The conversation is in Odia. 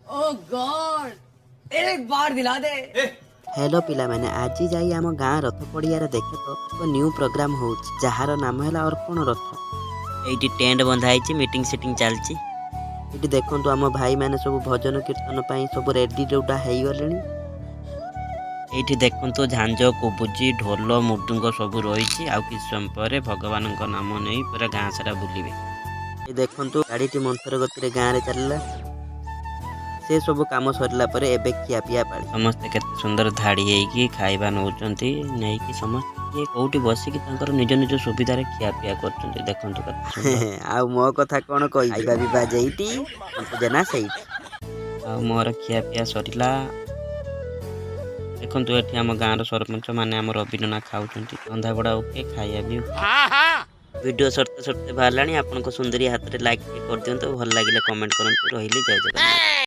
ओ गॉड, एक बार दिला दे। ହ୍ୟାଲୋ ପିଲାମାନେ, ଆଜି ଯାଇ ଆମ ଗାଁ ରଥ ପଡ଼ିଆରେ ଦେଖେ ତ ଏକ ନ୍ୟୁ ପ୍ରୋଗ୍ରାମ ହେଉଛି, ଯାହାର ନାମ ହେଲା ଅର୍ପଣ ରଥ। ଏଇଠି ଟେଣ୍ଟ ବନ୍ଧା ହେଇଛି, ମିଟିଂ ସିଟିଂ ଚାଲିଛି। ଏଇଠି ଦେଖନ୍ତୁ, ଆମ ଭାଇମାନେ ସବୁ ଭଜନ କୀର୍ତ୍ତନ ପାଇଁ ସବୁ ରେଡି ରୁଡା ହେଇଗଲେଣି। ଏଇଠି ଦେଖନ୍ତୁ, ଝାଞ୍ଜ, କୋବୁଜି, ଢୋଲ, ମୃଦୁଙ୍ଗ ସବୁ ରହିଛି। ଆଉ କିଛି ସମୟ ପରେ ଭଗବାନଙ୍କ ନାମ ନେଇ ପୁରା ଗାଁ ସାରା ବୁଲିବେ। ଏ ଦେଖନ୍ତୁ, ଗାଡ଼ିଟି ମନ୍ଥର ଗତିରେ ଗାଁରେ ଚାଲିଲା। ସେ ସବୁ କାମ ସରିଲା ପରେ ଏବେ ଖିଆପିଆ ପାଳି। ସମସ୍ତେ କେତେ ସୁନ୍ଦର ଧାଡ଼ି ହେଇକି ଖାଇବା ନେଉଛନ୍ତି। ନେଇକି ସମସ୍ତେ କିଏ କୋଉଠି ବସିକି ତାଙ୍କର ନିଜ ନିଜ ସୁବିଧାରେ ଖିଆପିଆ କରୁଛନ୍ତି। ଦେଖନ୍ତୁ କେତେ ସୁନ୍ଦର। ଆଉ ମୋ କଥା କ'ଣ କହିବି, ଖାଇବା ପିଇବା ଯେଇଠି, ଜେନା ସେଇଠି। ଆଉ ମୋର ଖିଆପିଆ ସରିଲା। ଦେଖନ୍ତୁ, ଏଠି ଆମ ଗାଁର ସରପଞ୍ଚ ମାନେ ଆମ ରବି ନନା ଖାଉଛନ୍ତି। ରନ୍ଧାବଢ଼ା ଓକେ, ଖାଇବା ବି ଓକେ। ଭିଡ଼ିଓ ସରିତେ ସରିତେ ବାହାରିଲାଣି। ଆପଣଙ୍କ ସୁନ୍ଦରୀ ହାତରେ ଲାଇକ୍ ଟିକେ କରିଦିଅନ୍ତୁ, ଭଲ ଲାଗିଲେ କମେଣ୍ଟ କରନ୍ତୁ। ରହିଲି, ଜୟ ଜଗନ୍ନାଥ।